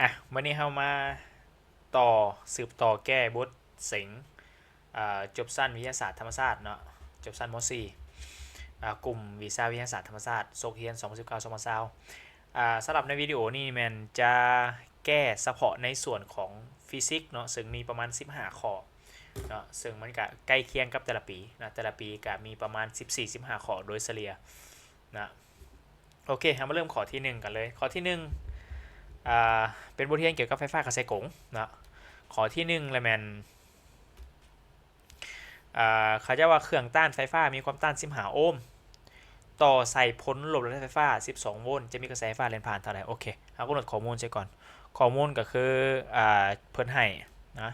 ອ່ະ ມື້ນີ້ເຮົາມາຕໍ່ ສືບຕໍ່ແກ້ບົດເສັງ ອ່າ ຈົບຊັ້ນວິທະຍາສາດທຳມະຊາດເນາະ ຈົບຊັ້ນ ມໍສີ່ ອ່າ ກຸ່ມວິຊາວິທະຍາສາດທຳມະຊາດ ສົກຮຽນ ສອງພັນສິບເກົ້າ ສອງພັນຊາວ ອ່າ ສຳລັບໃນວິດີໂອນີ້ແມ່ນຈະແກ້ສະເພາະໃນສ່ວນຂອງຟີຊິກເນາະ ເຊິ່ງມີປະມານສິບຫ້າຂໍ້ເນາະ ເຊິ່ງມັນກະໃກ້ຄຽງກັບແຕ່ລະປີເນາະ ແຕ່ລະປີກະມີປະມານສິບສີ່ ສິບຫ້າຂໍ້ໂດຍສະເລ່ຍເນາະ. ໂອເຄ ເຮົາມາເລີ່ມຂໍ້ທີໜຶ່ງກັນເລີຍ. ຂໍ້ທີໜຶ່ງ ອ່າ ເປັນບົດຮຽນກ່ຽວກັບໄຟຟ້າກະແສກົງເນາະ. ຂໍ້ທີໜຶ່ງລະແມ່ນ ອ່າ ເຂົາເຈົ້າວ່າເຄື່ອງຕ້ານໄຟຟ້າມີຄວາມຕ້ານສິບຫ້າໂອມ ຕໍ່ໃສ່ຜົນລົບລະໄຟຟ້າສິບສອງໂວນ ຈະມີກະແສໄຟຟ້າແລ່ນຜ່ານເທົ່າໃດ? ໂອເຄ ເຮົາກຳນົດຂໍ້ມູນໃສ່ກ່ອນ. ຂໍ້ມູນກະຄື ອ່າ ເພິ່ນໃຫ້ນະ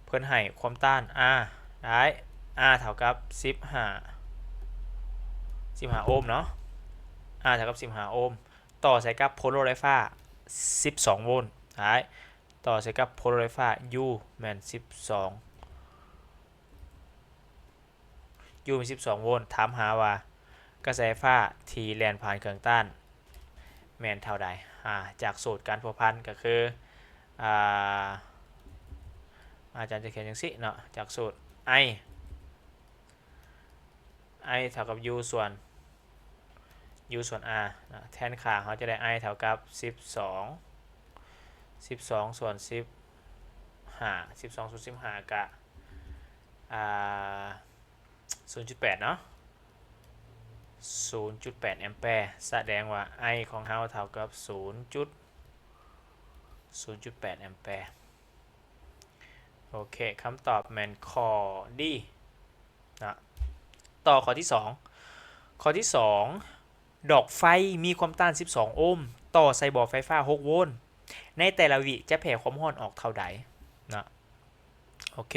ເພິ່ນໃຫ້ຄວາມຕ້ານ R ໄດ້ R ເທົ່າກັບສິບຫ້າ ສິບຫ້າໂອມເນາະ R ເທົ່າກັບສິບຫ້າໂອມ ຕໍ່ໃສ່ກັບຜົນລົບໄຟຟ້າສິບສອງໂວນ ໄດ້ ຕໍ່ໃສ່ກັບຜົນລົບໄຟຟ້າ U ແມ່ນສິບສອງ U ແມ່ນສິບສອງໂວນ ຖາມຫາວ່າກະແສໄຟຟ້າທີ່ແລ່ນຜ່ານເຄື່ອງຕ້ານແມ່ນເທົ່າໃດ? ອາ ຈາກສູດການພົວພັນກະຄື ອາ ອາຈານຈະຂຽນຈັ່ງຊີ້ເນາະ ຈາກສູດ I I ເທົ່າກັບ U ສ່ວນ U ສ່ວນ R ນະ ແທນຄ່າເຮົາຈະໄດ້ I ເທົ່າກັບສິບສອງ ສິບສອງສ່ວນສິບຫ້າ ສິບສອງສ່ວນສິບຫ້າກະ ອ່າ ສູນຈຸດແປດເນາະ ສູນຈຸດແປດແອມແປ ສະແດງວ່າ I ຂອງເຮົາເທົ່າກັບສູນຈຸດ ສູນຈຸດແປດແອມແປ. ໂອເຄ ຄຳຕອບແມ່ນຂໍ້ D ນະ. ຕໍ່ຂໍ້ທີສອງ ຂໍ້ທີສອງ ດອກໄຟມີຄວາມຕ້ານສິບສອງໂອມ ຕໍ່ໃສ່ບໍ່ໄຟຟ້າຫົກໂວນ ໃນແຕ່ລະວິຈະແຜ່ຄວາມຮ້ອນອອກເທົ່າໃດ? ນະ ໂອເຄ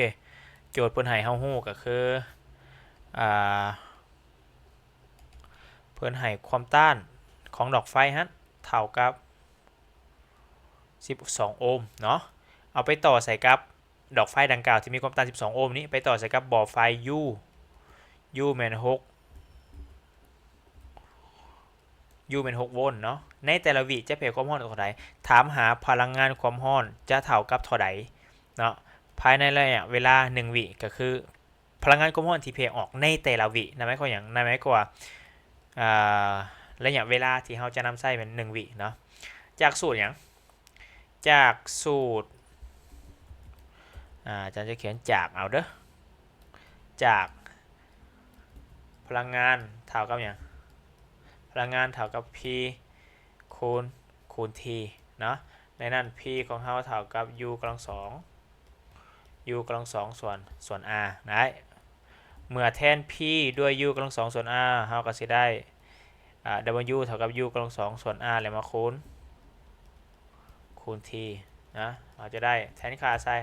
ໂຈດເພິ່ນໃຫ້ເຮົາຮູ້ກະຄື ອ່າ ເພິ່ນໃຫ້ຄວາມຕ້ານຂອງດອກໄຟຫັ້ນເທົ່າກັບສິບສອງໂອມເນາະ ເອົາໄປຕໍ່ໃສ່ກັບ ດອກໄຟດັ່ງກ່າວທີ່ມີຄວາມຕ້ານສິບສອງໂອມນີ້ ໄປຕໍ່ໃສ່ກັບບໍ່ໄຟ U U ແມ່ນຫົກ U ແມ່ນຫົກໂວນເນາະ ໃນແຕ່ລະວິຈະແຜ່ຄວາມຮ້ອນເທົ່າໃດ? ຖາມຫາພະລັງງານຄວາມຮ້ອນຈະເທົ່າກັບເທົ່າໃດເນາະ ພາຍໃນໄລຍະເວລາໜຶ່ງວິ ກະຄືພະລັງງານຄວາມຮ້ອນທີ່ແຜ່ອອກໃນແຕ່ລະວິ ນັ້ນໝາຍຄວາມຫຍັງ? ນັ້ນໝາຍຄວາມວ່າ ອ່າ ໄລຍະເວລາທີ່ເຮົາຈະນຳໃຊ້ແມ່ນໜຶ່ງວິເນາະ ຈາກສູດຫຍັງ? ຈາກສູດ ອາ ອາຈານຈະຂຽນຈາກເອົາເດີ ຈາກພະລັງງານເທົ່າກັບຫຍັງ? ພະລັງງານເທົ່າກັບ P ຄູນ ຄູນ T ເນາະ ໃນນັ້ນ P ຂອງເຮົາເທົ່າກັບ U ກຳລັງສອງ U ກຳລັງສອງ ສ່ວນ ສ່ວນ R ໄດ້ ເມື່ອແທນ P ດ້ວຍ U ກຳລັງສອງ ສ່ວນ R ເຮົາກະຊິໄດ້ ອ່າ W ເທົ່າກັບ U ກຳລັງສອງ ສ່ວນ R ແລ້ວມາຄູນ ຄູນ T ນະ ເຮົາຈະໄດ້ແທນຄ່າໃສ່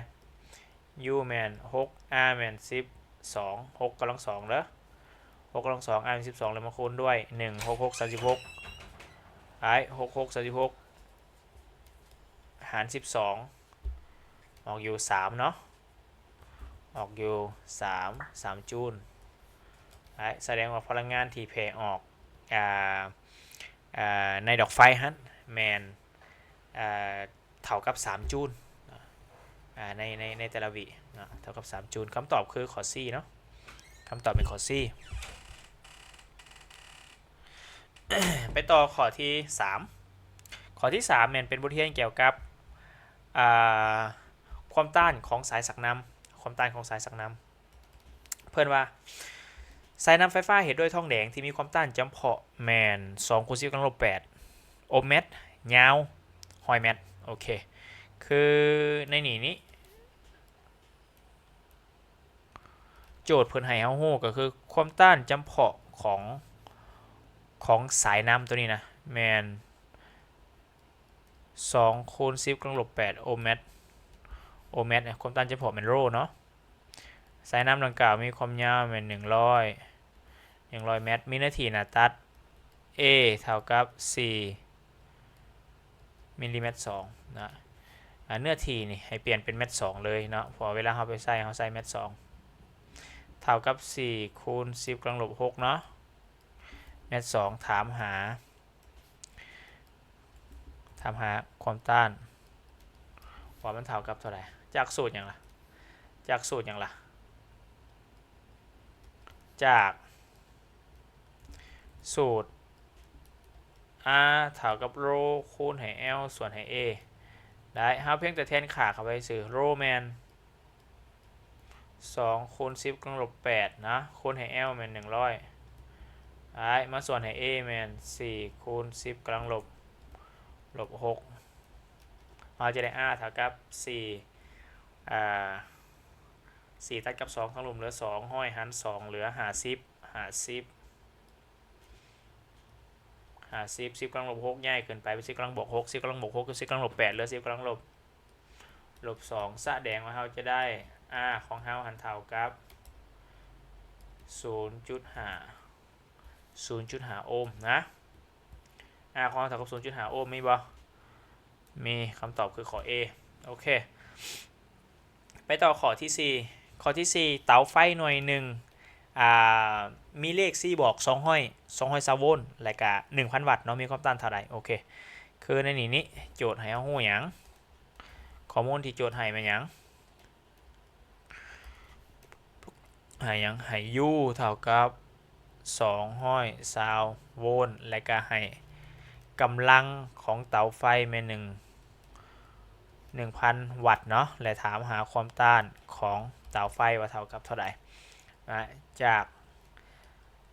U ແມ່ນຫົກ R ແມ່ນສິບສອງ ຫົກກຳລັງສອງເດີ ຫົກກຳລັງສອງ R ແມ່ນສິບສອງ ແລ້ວມາຄູນດ້ວຍໜຶ່ງ ຫົກຫົກ ສາມສິບຫົກ ໄດ້ ຫົກຫົກ ສາມສິບຫົກ ຫານສິບສອງ ອອກຢູ່ສາມເນາະ ອອກຢູ່ສາມ ສາມຈູນ ໄດ້ ສະແດງວ່າພະລັງງານທີ່ແຜ່ອອກ ອ່າ ອ່າ ໃນດອກໄຟຫັ້ນແມ່ນ ອ່າ ເທົ່າກັບສາມຈູນ ອ່າ ໃນ ໃນ ໃນແຕ່ລະວິເນາະ ເທົ່າກັບສາມຈູນ. ຄຳຕອບຄືຂໍ້ C ເນາະ ຄຳຕອບແມ່ນຂໍ້ C. ໄປຕໍ່ຂໍ້ທີສາມ ຂໍ້ທີສາມແມ່ນເປັນບົດຮຽນກ່ຽວກັບ ອ່າ ຄວາມຕ້ານຂອງສາຍສັກນ້ຳ ຄວາມຕ້ານຂອງສາຍສັກນ້ຳ ເພິ່ນວ່າ ສາຍນ້ຳໄຟຟ້າເຮັດດ້ວຍທອງແດງທີ່ມີຄວາມຕ້ານຈຳເພາະແມ່ນສອງຄູນສິບກຳລັງລົບແປດໂອມແມັດ ຍາວຮ້ອຍແມັດ ໂອເຄ ຄືໃນນີ້ນີ້ ໂຈດເພິ່ນໃຫ້ເຮົາຮູ້ກະຄືຄວາມຕ້ານຈຳເພາະຂອງ ຂອງສາຍນ້ຳໂຕນີ້ນະ ແມ່ນສອງຄູນສິບກຳລັງລົບແປດໂອມແມັດ ໂອມແມັດ ຄວາມຕ້ານຈຳເພາະແມ່ນໂຣເນາະ ສາຍນ້ຳດັ່ງກ່າວມີຄວາມຍາວແມ່ນໜຶ່ງຮ້ອຍ ໜຶ່ງຮ້ອຍແມັດ ມີເນື້ອທີ່ໜ້າຕັດ A ເທົ່າກັບສີ່ມິນລີແມັດສອງນະ ອາ ເນື້ອທີ່ນີ້ໃຫ້ປ່ຽນເປັນແມັດສອງເລີຍເນາະ ເພາະວ່າເວລາເຮົາໄປໃຊ້ ເຮົາໃຊ້ແມັດສອງ ເທົ່າກັບສີ່ຄູນສິບກຳລັງລົບຫົກເນາະ ແມັດສອງ ຖາມຫາ ຖາມຫາຄວາມຕ້ານ ວ່າມັນເທົ່າກັບເທົ່າໃດ? ຈາກສູດຫຍັງລະ? ຈາກສູດຫຍັງລະ? ຈາກສູດ R ເທົ່າກັບ rho ຄູນໃຫ້ L ສ່ວນໃຫ້ A ໄດ້. ເຮົາພຽງແຕ່ແທນຄ່າເຂົ້າໄປຊື່. Rho ແມ່ນ ສອງຄູນສິບກຳລັງລົບແປດນະ ຄູນໃຫ້ L ແມ່ນໜຶ່ງຮ້ອຍ ໄດ້ ມາສ່ວນໃຫ້ A ແມ່ນສີ່ຄູນສິບກຳລັງລົບ ລົບຫົກ ເຮົາຈະໄດ້ R ເທົ່າກັບສີ່ ອ່າ ສີ່ຕັດກັບສອງທາງລຸ່ມເຫຼືອສອງ ຮ້ອຍຫານສອງເຫຼືອຫ້າສິບ ຫ້າສິບ ຫ້າສິບ ສິບກຳລັງລົບຫົກ ຍ້າຍຂຶ້ນໄປເປັນສິບກຳລັງບວກຫົກ ສິບກຳລັງບວກຫົກ ຄືສິບກຳລັງລົບແປດ ເຫຼືອສິບກຳລັງລົບ ລົບສອງ ສະແດງວ່າເຮົາຈະໄດ້ R ຂອງເຮົາຫັ້ນເທົ່າກັບສູນຈຸດຫ້າ ສູນຈຸດຫ້າໂອມນະ. R ຂອງເຮົາເທົ່າກັບສູນຈຸດຫ້າໂອມ ມີບໍ່? ມີ. ຄຳຕອບຄືຂໍ້ A. ໂອເຄ ໄປຕໍ່ຂໍ້ທີສີ່. ຂໍ້ທີສີ່ ເຕົາໄຟໜ່ວຍໜຶ່ງ ອ່າ ມີເລກສີ່ບອກ ສອງຮ້ອຍ ສອງຮ້ອຍຊາວໂວນ ແລະກະໜຶ່ງພັນວັດເນາະ ມີຄວາມຕ້ານເທົ່າໃດ? ໂອເຄ ຄືໃນນີ້ນີ້ ໂຈດໃຫ້ເຮົາຮູ້ຫຍັງ? ຂໍ້ມູນທີ່ໂຈດໃຫ້ແມ່ນຫຍັງ? ໃຫ້ຫຍັງ? ໃຫ້ U ເທົ່າກັບສອງຮ້ອຍຊາວໂວນ ແລະກະໃຫ້ກຳລັງຂອງເຕົາໄຟແມ່ນໜຶ່ງ ໜຶ່ງພັນວັດເນາະ ແລະຖາມຫາຄວາມຕ້ານຂອງເຕົາໄຟວ່າເທົ່າກັບເທົ່າໃດນະ ຈາກ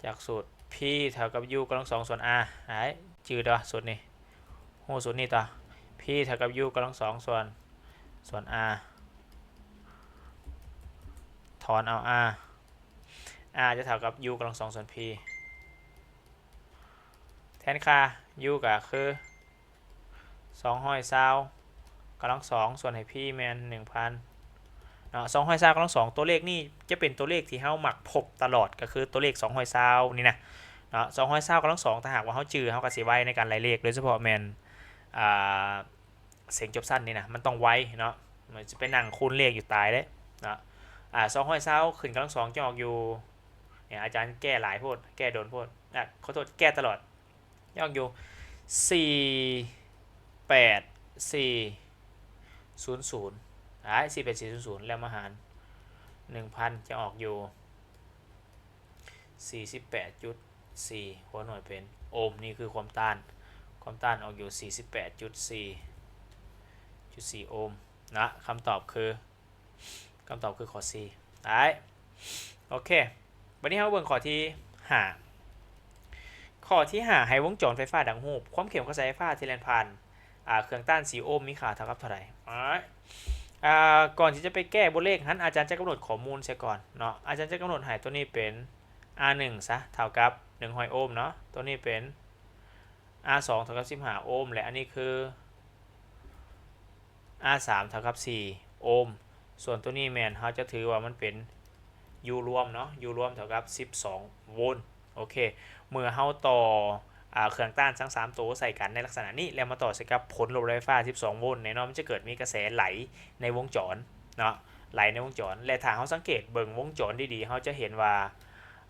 ຈາກສູດ P ເທົ່າກັບ U ກຳລັງສອງສ່ວນ R ໄດ້ ຈື່ຕົວະສູດນີ້ ຮູ້ສູດນີ້ຕົວະ P ເທົ່າກັບ U ກຳລັງສອງສ່ວນ ສ່ວນ R ຖອນເອົາ R R ຈະເທົ່າກັບ U ກຳລັງສອງສ່ວນ P ແທນຄ່າ U ກະຄື ສອງຮ້ອຍຊາວກຳລັງສອງ ສ່ວນໃຫ້ P ແມ່ນໜຶ່ງພັນເນາະ ສອງຮ້ອຍຊາວກຳລັງສອງ ຕົວເລກນີ້ຈະເປັນຕົວເລກທີ່ເຮົາມັກພົບຕະຫຼອດ ກໍຄືຕົວເລກສອງຮ້ອຍຊາວນີ້ນະເນາະ ສອງຮ້ອຍຊາວກຳລັງສອງ ຖ້າຫາກວ່າເຮົາຈື່ ເຮົາກໍຊິໄວໃນການໄລ່ເລກ ໂດຍສະເພາະແມ່ນ ອ່າ ເສັງຈົບຊັ້ນນີ້ນະ ມັນຕ້ອງໄວເນາະ ມັນຈະໄປນັ່ງຄູນເລກຢູ່ຕາຍເດ້ເນາະ ອ່າ ສອງຮ້ອຍຊາວຂຶ້ນກຳລັງສອງ ຈະອອກຢູ່ ນີ້ ອາຈານແກ້ຫຼາຍໂພດ ແກ້ດົນໂພດ ອ່າ ຂໍໂທດ ແກ້ຕະຫຼອດ ອອກຢູ່ສີ່ແປດສີ່ສູນສູນ ອ້າຍ ສີ່ແປດສີ່ສູນສູນ ແລ້ວມາຫານໜຶ່ງພັນ ຈະອອກຢູ່ສີ່ສິບແປດຈຸດສີ່ ຫົວໜ່ວຍເປັນໂອມ. ນີ້ຄືຄວາມຕ້ານ ຄວາມຕ້ານອອກຢູ່ສີ່ສິບແປດຈຸດສີ່ ຈຸດສີ່ໂອມນະ. ຄຳຕອບຄື ຄຳຕອບຄືຂໍ້ C ໄດ້. ໂອເຄ ບັດນີ້ເຮົາເບິ່ງຂໍ້ທີຫ້າ. ຂໍ້ທີຫ້າ ໃຫ້ວົງຈອນໄຟຟ້າດັ່ງຮູບ ຄວາມເຂັ້ມຂອງກະແສໄຟຟ້າທີ່ແລ່ນຜ່ານ ອ່າ ເຄື່ອງຕ້ານສີ່ໂອມ ມີຄ່າເທົ່າກັບເທົ່າໃດ? ອ່າ ອ່າ ກ່ອນທີ່ຈະໄປແກ້ບົດເລກຫັ້ນ ອາຈານຈະກຳນົດຂໍ້ມູນເສຍກ່ອນເນາະ. ອາຈານຈະກຳນົດໃຫ້ຕົວນີ້ເປັນ R ໜຶ່ງ ຊະ ເທົ່າກັບໜຶ່ງຮ້ອຍໂອມເນາະ, ຕົວນີ້ເປັນ R ສອງ ເທົ່າກັບສິບຫ້າໂອມ ແລະ ອັນນີ້ຄື R ສາມ ເທົ່າກັບສີ່ໂອມ. ສ່ວນຕົວນີ້ແມ່ນເຮົາຈະຖືວ່າມັນເປັນ U ລວມເນາະ, U ລວມເທົ່າກັບສິບສອງໂວນ. ໂອເຄ ເມື່ອເຮົາຕໍ່ ອ່າ ເຄື່ອງຕ້ານທັງສາມໂຕໃສ່ກັນໃນລັກສະນະນີ້ ແລ້ວມາຕໍ່ໃສ່ກັບຜົນລົບໄຟຟ້າສິບສອງໂວນ, ແນ່ນອນມັນຈະເກີດມີກະແສໄຫຼໃນວົງຈອນເນາະ, ໄຫຼໃນວົງຈອນ. ແລະ ຖ້າເຮົາສັງເກດເບິ່ງວົງຈອນດີໆ ເຮົາຈະເຫັນວ່າ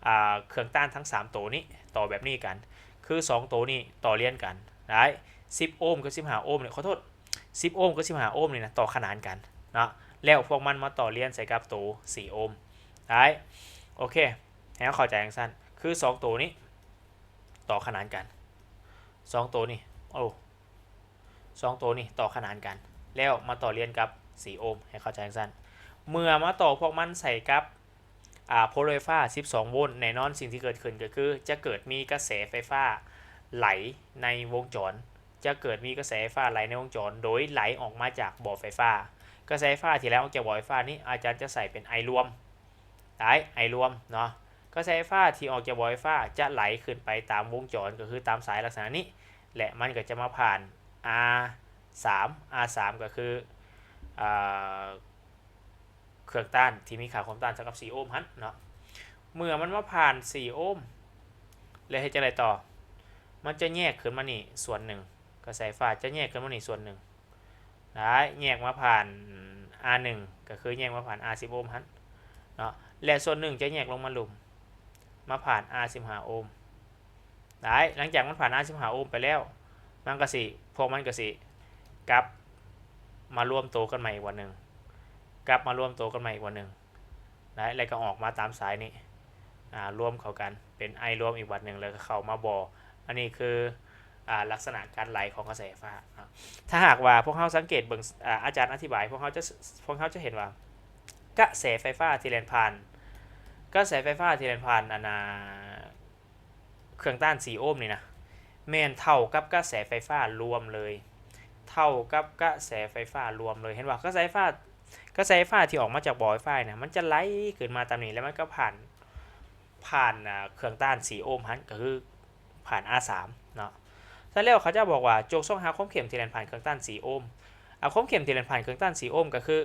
ອ່າ ເຄື່ອງຕ້ານທັງສາມໂຕນີ້ຕໍ່ແບບນີ້ກັນ, ຄືສອງໂຕນີ້ຕໍ່ລຽນກັນໄດ້ ສິບໂອມກັບສິບຫ້າໂອມນີ້ ຂໍໂທດ ສິບໂອມກັບສິບຫ້າໂອມນີ້ນະ ຕໍ່ຂະໜານກັນເນາະ, ແລ້ວພວກມັນມາຕໍ່ລຽນໃສ່ກັບໂຕສີ່ໂອມໄດ້. ໂອເຄ ໃຫ້ເຮົາເຂົ້າໃຈຈັ່ງຊັ້ນ ຄືສອງໂຕນີ້ຕໍ່ຂະໜານກັນ, ສອງໂຕນີ້ ໂອ້ ສອງໂຕນີ້ຕໍ່ຂະໜານກັນ ແລ້ວມາຕໍ່ລຽນກັບສີ່ໂອມ ໃຫ້ເຂົ້າໃຈຈັ່ງຊັ້ນ. ເມື່ອມາຕໍ່ພວກມັນໃສ່ກັບ ອ່າ ຜົນລົບໄຟຟ້າສິບສອງໂວນ, ແນ່ນອນສິ່ງທີ່ເກີດຂຶ້ນກໍຄືຈະເກີດມີກະແສໄຟຟ້າໄຫຼໃນວົງຈອນ, ຈະເກີດມີກະແສໄຟຟ້າໄຫຼໃນວົງຈອນ ໂດຍໄຫຼອອກມາຈາກບໍ່ໄຟຟ້າ. ກະແສໄຟຟ້າທີ່ໄຫຼອອກຈາກບໍ່ໄຟຟ້ານີ້ ອາຈານຈະໃສ່ເປັນ I ລວມ ໄດ້ I ລວມເນາະ. ກະແສໄຟຟ້າທີ່ອອກຈາກບໍ່ໄຟຟ້າຈະໄຫຼຂຶ້ນໄປຕາມວົງຈອນ ກໍຄືຕາມສາຍລັກສະນະນີ້ ແລະ ມັນກໍຈະມາຜ່ານ R ສາມ R ສາມ ກໍຄື ອ່າ ເຄື່ອງຕ້ານທີ່ມີຄ່າຄວາມຕ້ານເທົ່າກັບສີ່ໂອມຫັ້ນເນາະ. ເມື່ອມັນມາຜ່ານສີ່ໂອມ ແລ້ວເຮັດຈັ່ງໃດຕໍ່? ມັນຈະແຍກຂຶ້ນມານີ້ສ່ວນໜຶ່ງ, ກະແສໄຟຟ້າຈະແຍກຂຶ້ນມານີ້ສ່ວນໜຶ່ງ ໄດ້ ແຍກມາຜ່ານ R ໜຶ່ງ ກໍຄືແຍກມາຜ່ານ R ສິບໂອມຫັ້ນເນາະ, ແລະ ສ່ວນໜຶ່ງຈະແຍກລົງມາລຸ່ມ ມາຜ່ານ R ສິບຫ້າໂອມໄດ້. ຫຼັງຈາກມັນຜ່ານ R ສິບຫ້າໂອມໄປແລ້ວ ມັນກໍຊິ ພວກມັນກໍຊິ ກັບມາລວມໂຕກັນໃໝ່ອີກວັດໜຶ່ງ ກັບມາລວມໂຕກັນໃໝ່ອີກວັດໜຶ່ງ ໄດ້ ແລ້ວກໍອອກມາຕາມສາຍນີ້ ອາ ລວມເຂົ້າກັນເປັນໄອລວມອີກວັດໜຶ່ງ ແລ້ວກໍເຂົ້າມາບໍ່. ອັນນີ້ຄື ອາ ລັກສະນະການໄຫຼຂອງກະແສໄຟຟ້າເນາະ. ຖ້າຫາກວ່າພວກເຮົາສັງເກດເບິ່ງ ອາ ອາຈານອະທິບາຍ ພວກເຮົາຈະ ພວກເຮົາຈະເຫັນວ່າ ກະແສໄຟຟ້າທີ່ແລ່ນຜ່ານ ກະແສໄຟຟ້າທີ່ແລ່ນຜ່ານ ອັນນ່າ ເຄື່ອງຕ້ານສີ່ໂອມນີ້ນະ ແມ່ນເທົ່າກັບກະແສໄຟຟ້າລວມເລີຍ ເທົ່າກັບກະແສໄຟຟ້າລວມເລີຍ. ເຫັນບໍ່? ກະແສໄຟຟ້າ ກະແສໄຟຟ້າທີ່ອອກມາຈາກບໍ່ໄຟຟ້ານະ ມັນຈະໄຫຼຂຶ້ນມາຕາມນີ້ ແລ້ວມັນກໍຜ່ານ ຜ່ານ ອາ ເຄື່ອງຕ້ານສີ່ໂອມຫັ້ນ ກໍຄືຜ່ານ ອາ ສາມເນາະ. ສະນັ້ນແລ້ວເຂົາເຈົ້າບອກວ່າ ຈົ່ງຊອກຫາຄວາມເຂັ້ມທີ່ແລ່ນຜ່ານເຄື່ອງຕ້ານສີ່ໂອມ. ອາ ຄວາມເຂັ້ມທີ່ແລ່ນຜ່ານເຄື່ອງຕ້ານສີ່ໂອມກໍຄື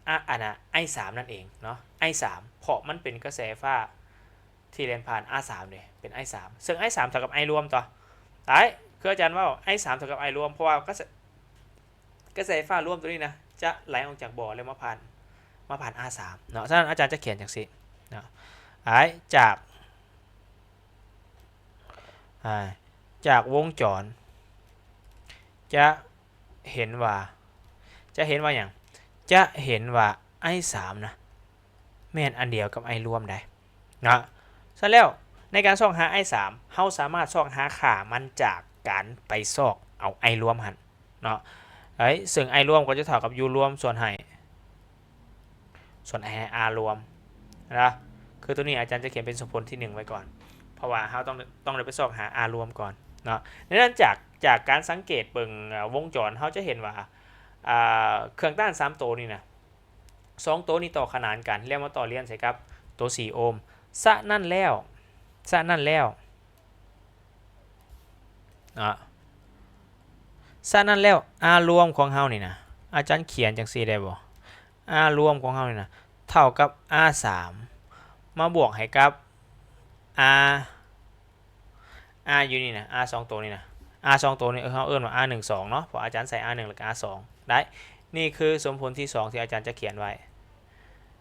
ອາ ອັນນ່າ ໄອສາມນັ້ນເອງເນາະ ໄອສາມ ເພາະມັນເປັນກະແສໄຟຟ້າ ທີ່ແລ່ນຜ່ານ ອາ ສາມເດ້ ເປັນ ໄອ ສາມ ເຊິ່ງ ໄອ ສາມ ເທົ່າກັບ ໄອ ລວມຕົວະ ໄດ້ ຄືອາຈານເວົ້າ ໄອ ສາມ ເທົ່າກັບ ໄອ ລວມ ເພາະວ່າກະແສ ກະແສໄຟຟ້າລວມຕົວນີ້ນະ ຈະໄຫຼອອກຈາກບໍ່ແລ້ວມາຜ່ານ ມາຜ່ານ ອາ ສາມ ເນາະ. ສະນັ້ນອາຈານຈະຂຽນຈັ່ງຊີ້ເນາະ ໄດ້ ຈາກ ອາ ຈາກວົງຈອນ ຈະເຫັນວ່າ ຈະເຫັນວ່າຫຍັງ? ຈະເຫັນວ່າ ໄອສາມນະ ແມ່ນອັນດຽວກັບໄອລວມໃດ໋ເນາະ. ສະນັ້ນແລ້ວ ໃນການຊອກຫາໄອສາມ ເຮົາສາມາດຊອກຫາຄ່າມັນຈາກການໄປຊອກເອົາໄອລວມຫັ້ນເນາະ ເອີຍ ເຊິ່ງໄອລວມກໍຈະເທົ່າກັບຢູລວມສ່ວນໃຫ້ ສ່ວນໃຫ້ອາລວມນະ. ຄືຕົວນີ້ອາຈານຈະຂຽນເປັນສົມຜົນທີໜຶ່ງໄວ້ກ່ອນ ເພາະວ່າເຮົາຕ້ອງ ຕ້ອງໄດ້ໄປຊອກຫາອາລວມກ່ອນເນາະ. ໃນນັ້ນຈາກ ຈາກການສັງເກດເບິ່ງ ອາ ວົງຈອນ ເຮົາຈະເຫັນວ່າ ອາ ເຄື່ອງຕ້ານສາມໂຕນີ້ນະ ສອງໂຕນີ້ຕໍ່ຂະໜານກັນ ແລ້ວມາຕໍ່ລຽນໃສ່ກັບໂຕສີ່ໂອມ. ສະນັ້ນແລ້ວ ສະນັ້ນແລ້ວ ເນາະ ສະນັ້ນແລ້ວ ອາລວມຂອງເຮົານີ້ນະ ອາຈານຂຽນຈັ່ງຊີ້ໄດ້ບໍ່? ອາລວມຂອງເຮົານີ້ນະ ເທົ່າກັບ ອາສາມ ມາບວກໃຫ້ກັບ ອາ ອາຢູ່ນີ້ນະ ອາສອງໂຕນີ້ນະ ອາສອງໂຕນີ້ ເອີ ເຮົາເອີ້ນວ່າ ອາໜຶ່ງສອງເນາະ ເພາະອາຈານໃສ່ ອາໜຶ່ງ ແລ້ວກໍ ອາສອງ ໄດ້. ນີ້ຄືສົມຜົນທີສອງທີ່ອາຈານຈະຂຽນໄວ້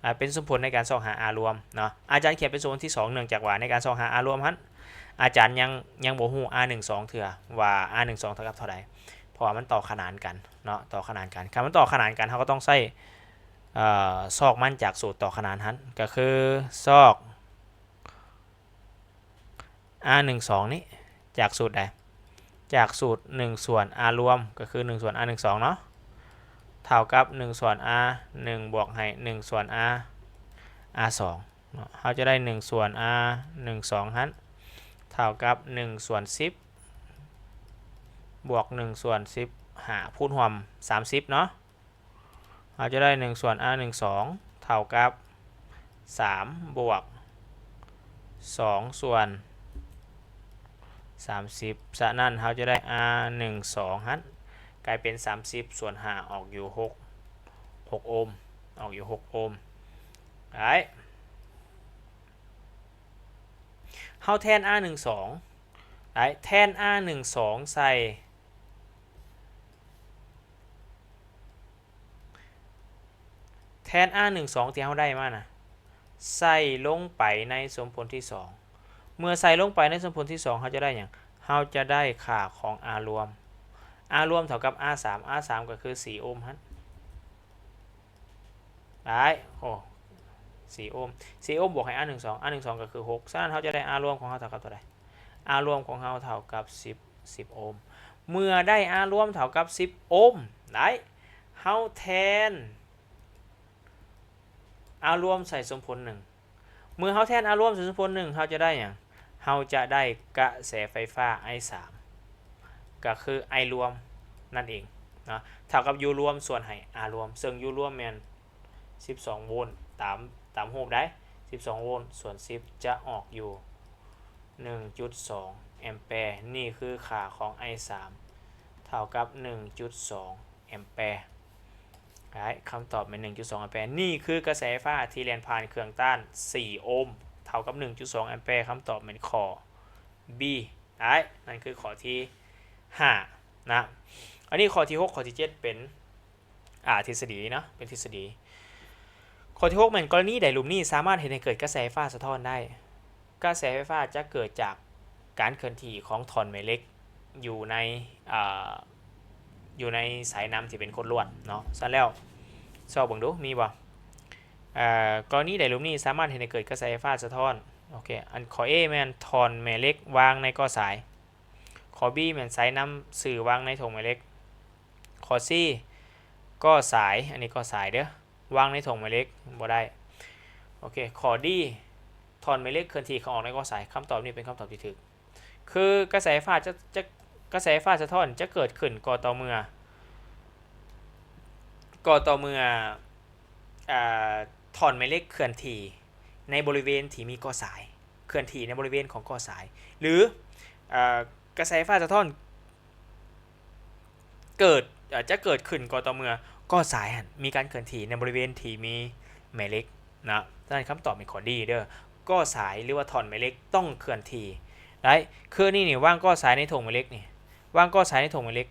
ອາ ເປັນສົມຜົນໃນການຊອກຫາອາລວມເນາະ. ອາຈານຂຽນເປັນສົມຜົນທີສອງ ເນື່ອງຈາກວ່າໃນການຊອກຫາອາລວມຫັ້ນ ອາຈານຍັງ ຍັງບໍ່ຮູ້ ອາໜຶ່ງສອງ ເທື່ອວ່າ ອາໜຶ່ງສອງ ເທົ່າກັບເທົ່າໃດ ເພາະວ່າມັນຕໍ່ຂະໜານກັນເນາະ ຕໍ່ຂະໜານກັນ. ຄັນມັນຕໍ່ຂະໜານກັນ ເຮົາກໍຕ້ອງໃຊ້ ເອີ ຊອກມັນຈາກສູດຕໍ່ຂະໜານຫັ້ນ ກໍຄືຊອກ ອາໜຶ່ງສອງນີ້ ຈາກສູດໃດ? ຈາກສູດໜຶ່ງສ່ວນອາລວມ ກໍຄືໜຶ່ງສ່ວນອາໜຶ່ງສອງເນາະ ເທົ່າກັບໜຶ່ງສ່ວນອາໜຶ່ງບວກໃຫ້ໜຶ່ງສ່ວນອາ ອາສອງເນາະ. ເຮົາຈະໄດ້ໜຶ່ງສ່ວນອາໜຶ່ງສອງຫັ້ນ ເທົ່າກັບໜຶ່ງສ່ວນສິບ ບວກໜຶ່ງສ່ວນສິບຫ້າ ຄູນຮ່ວມສາມສິບເນາະ. ເຮົາຈະໄດ້ໜຶ່ງສ່ວນອາໜຶ່ງສອງ ເທົ່າກັບສາມບວກສອງສ່ວນສາມສິບ. ສະນັ້ນເຮົາຈະໄດ້ອາໜຶ່ງສອງຫັ້ນ ກາຍເປັນສາມສິບສ່ວນຫ້າ ອອກຢູ່ຫົກ ຫົກໂອມ ອອກຢູ່ຫົກໂອມ. ໄດ້ ເຮົາແທນອາໜຶ່ງສອງ ໄດ້ ແທນອາໜຶ່ງສອງໃສ່ ແທນອາໜຶ່ງສອງທີ່ເຮົາໄດ້ມານະ ໃສ່ລົງໄປໃນສົມຜົນທີສອງ. ເມື່ອໃສ່ລົງໄປໃນສົມຜົນທີສອງ ເຮົາຈະໄດ້ຫຍັງ? ເຮົາຈະໄດ້ຄ່າຂອງອາລວມ. ອາລວມເທົ່າກັບອາສາມ ອາສາມກໍຄືສີ່ໂອມຫັ້ນ ໄດ້ ໂອ້ ສີ່ໂອມ ສີ່ໂອມບວກໃຫ້ອາໜຶ່ງສອງ ອາໜຶ່ງສອງກໍຄືຫົກ. ສະນັ້ນເຮົາຈະໄດ້ອາລວມຂອງເຮົາເທົ່າກັບເທົ່າໃດ? ອາລວມຂອງເຮົາເທົ່າກັບສິບ ສິບໂອມ. ເມື່ອໄດ້ອາລວມເທົ່າກັບສິບໂອມ ໄດ້ ເຮົາແທນອາລວມໃສ່ສົມຜົນໜຶ່ງ. ເມື່ອເຮົາແທນອາລວມໃສ່ສົມຜົນໜຶ່ງ ເຮົາຈະໄດ້ຫຍັງ? ເຮົາຈະໄດ້ກະແສໄຟຟ້າໄອສາມ ກໍຄືໄອລວມນັ້ນເອງເນາະ ເທົ່າກັບຢູລວມສ່ວນໃຫ້ອາລວມ ເຊິ່ງຢູລວມແມ່ນສິບສອງໂວນ ຕາມ ຕາມຮູບໃດ໋ ສິບສອງໂວນສ່ວນສິບ ຈະອອກຢູ່ໜຶ່ງຈຸດສອງແອມແປ. ນີ້ຄືຄ່າຂອງໄອສາມ ເທົ່າກັບໜຶ່ງຈຸດສອງ ແອມແປ. ໄດ້ ຄຳຕອບແມ່ນໜຶ່ງຈຸດສອງແອມແປ. ນີ້ຄືກະແສໄຟຟ້າທີ່ແລ່ນຜ່ານເຄື່ອງຕ້ານສີ່ໂອມ ເທົ່າກັບໜຶ່ງຈຸດສອງແອມແປ. ຄຳຕອບແມ່ນຂໍ້ B ໄດ້ ນັ້ນຄືຂໍ້ທີຫ້ານະ. ອັນນີ້ຂໍ້ທີຫົກ ຂໍ້ທີເຈັດເປັນ ອາ ທິດສະດີເນາະ ເປັນທິດສະດີ. ຂໍ້ທີຫົກແມ່ນ ກໍລະນີໃດລຸ່ມນີ້ສາມາດເຮັດໃຫ້ເກີດກະແສໄຟຟ້າສະທ້ອນໄດ້? ກະແສໄຟຟ້າຈະເກີດຈາກການເຄື່ອນທີ່ຂອງທ່ອນແມ່ເຫຼັກຢູ່ໃນ ອາ ຢູ່ໃນສາຍນ້ຳທີ່ເປັນຂົນລວດເນາະ. ຊັ້ນແລ້ວຊອກເບິ່ງດູ ມີບໍ່? ເອີ ກໍລະນີໃດລຸ່ມນີ້ສາມາດເຮັດໃຫ້ເກີດກະແສໄຟຟ້າສະທ້ອນ? ໂອເຄ ອັນຂໍ້ A ແມ່ນທ່ອນແມ່ເຫຼັກວາງໃນກໍ້ສາຍ. ຂໍ້ B ແມ່ນສາຍນ້ຳຊື່ວາງໃນຖົງແມ່ເຫຼັກ. ຂໍ້ C ກໍ້ສາຍ ອັນນີ້ກໍ້ສາຍເດີ້ ວາງໃນຖົງແມ່ເຫຼັກ ບໍ່ໄດ້. ໂອເຄ ຂໍ້ D ທ່ອນແມ່ເຫຼັກເຄື່ອນທີ່ເຂົ້າອອກໃນກໍ້ສາຍ. ຄຳຕອບນີ້ເປັນຄຳຕອບທີ່ຖືກ. ຄືກະແສໄຟຟ້າຈະ ຈະ ກະແສໄຟຟ້າສະທ້ອນຈະເກີດຂຶ້ນກໍຕໍ່ເມື່ອ ກໍຕໍ່ເມື່ອ ອາ ທ່ອນແມ່ເຫຼັກເຄື່ອນທີ່ໃນບໍລິເວນທີ່ມີກໍ້ສາຍ ເຄື່ອນທີ່ໃນບໍລິເວນຂອງກໍ້ສາຍ ຫຼື ອາ ກະແສໄຟຟ້າສະທ້ອນ ເກີດ ເອີ ຈະເກີດຂຶ້ນກໍຕໍ່ເມື່ອກໍ້ສາຍຫັ້ນມີການເຄື່ອນທີ່ໃນບໍລິເວນທີ່ມີແມ່ເຫຼັກນະ. ສະນັ້ນຄຳຕອບແມ່ນຂໍ້ D ເດີ້ ກໍ້ສາຍ ຫຼືວ່າທ່ອນແມ່ເຫຼັກຕ້ອງເຄື່ອນທີ່ໄດ້. ຄືອັນນີ້ນີ້ ວາງກໍ້ສາຍໃນຖົງແມ່ເຫຼັກນີ້ ວາງກໍ້ສາຍໃນຖົງແມ່ເຫຼັກ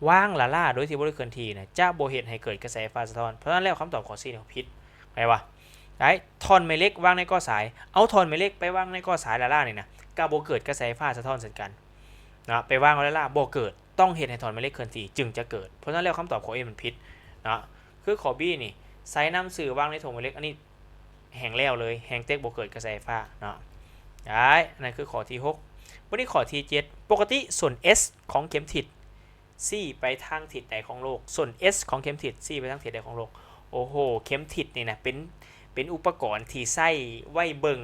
ວາງລ້າໆໂດຍທີ່ບໍ່ໄດ້ເຄື່ອນທີ່ນະ ຈະບໍ່ເຮັດໃຫ້ເກີດກະແສໄຟຟ້າສະທ້ອນ. ເພາະສະນັ້ນແລ້ວຄຳຕອບຂໍ້ C ນີ້ຜິດ. ໄປວະ ໄດ້ ທ່ອນແມ່ເຫຼັກວາງໃນກໍ້ສາຍ ເອົາທ່ອນແມ່ເຫຼັກໄປວາງໃນກໍ້ສາຍລ້າໆນີ້ນະ ກໍບໍ່ເກີດກະແສໄຟຟ້າສະທ້ອນເຊັ່ນກັນເນາະ. ໄປວາງໄວ້ລ້າໆ ບໍ່ເກີດ ຕ້ອງເຮັດໃຫ້ທ່ອນແມ່ເຫຼັກເຄື່ອນທີ່ຈຶ່ງຈະເກີດ. ເພາະສະນັ້ນແລ້ວຄຳຕອບຂໍ້ A ມັນຜິດເນາະ. ຄືຂໍ້ B ນີ້ ສາຍນ້ຳຊື່ວາງໃນຖົງແມ່ເຫຼັກ ອັນນີ້ແຮ່ງແລ້ວເລີຍ ແຮ່ງເຕັກບໍ່ເກີດກະແສໄຟຟ້າເນາະ. ໄດ້ ອັນນັ້ນຄືຂໍ້ທີຫົກ. ບັດນີ້ຂໍ້ທີເຈັດ ປົກກະຕິສົ້ນ S ຂອງເຂັມທິດຊີ້ໄປທາງທິດໃດຂອງໂລກ? ສົ້ນ S ຂອງເຂັມທິດຊີ້ໄປທາງທິດໃດຂອງໂລກ? ໂອ້ໂຫ ເຂັມທິດນີ້ນະ ເປັນ ເປັນອຸປະກອນທີ່ໃຊ້ໄວ້ເບິ່ງ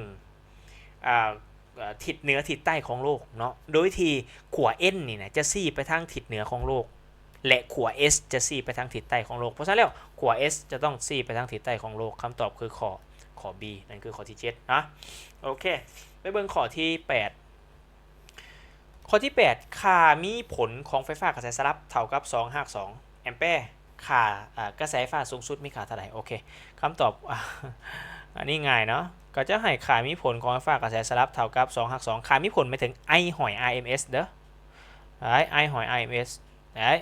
ອ່າ ເອີ່ ທິດເໜືອທິດໃຕ້ຂອງໂລກເນາະ ໂດຍທີ່ຂົວ N ນີ້ນະ ຈະຊີ້ໄປທາງທິດເໜືອຂອງໂລກ ແລະ ຂົວ S ຈະຊີ້ໄປທາງທິດໃຕ້ຂອງໂລກ. ເພາະສະນັ້ນແລ້ວ ຂົວ S ຈະຕ້ອງຊີ້ໄປທາງທິດໃຕ້ຂອງໂລກ. ຄຳຕອບຄືຂໍ້ ຂໍ້ B ນັ້ນຄືຂໍ້ທີເຈັດເນາະ. ໂອເຄ ໄປເບິ່ງຂໍ້ທີແປດ. ຂໍ້ທີແປດ ຄ່າມີຜົນຂອງໄຟຟ້າກະແສສະຫຼັບເທົ່າກັບສອງຮາກສອງແອມແປ. ຄ່າ ເອີ່ ກະແສໄຟຟ້າສູງສຸດມີຄ່າເທົ່າໃດ? ໂອເຄ ຄຳຕອບ ອັນນີ້ງ່າຍເນາະ ກໍຈະໃຫ້ຄ່າມີຜົນຂອງໄຟຟ້າກະແສສະຫຼັບເທົ່າກັບສອງຮາກສອງ. ຄ່າມີຜົນໝາຍເຖິງ I ຫອຍ R M S ເດີ້ ໄອ້ I ຫອຍ R M S ໄດ້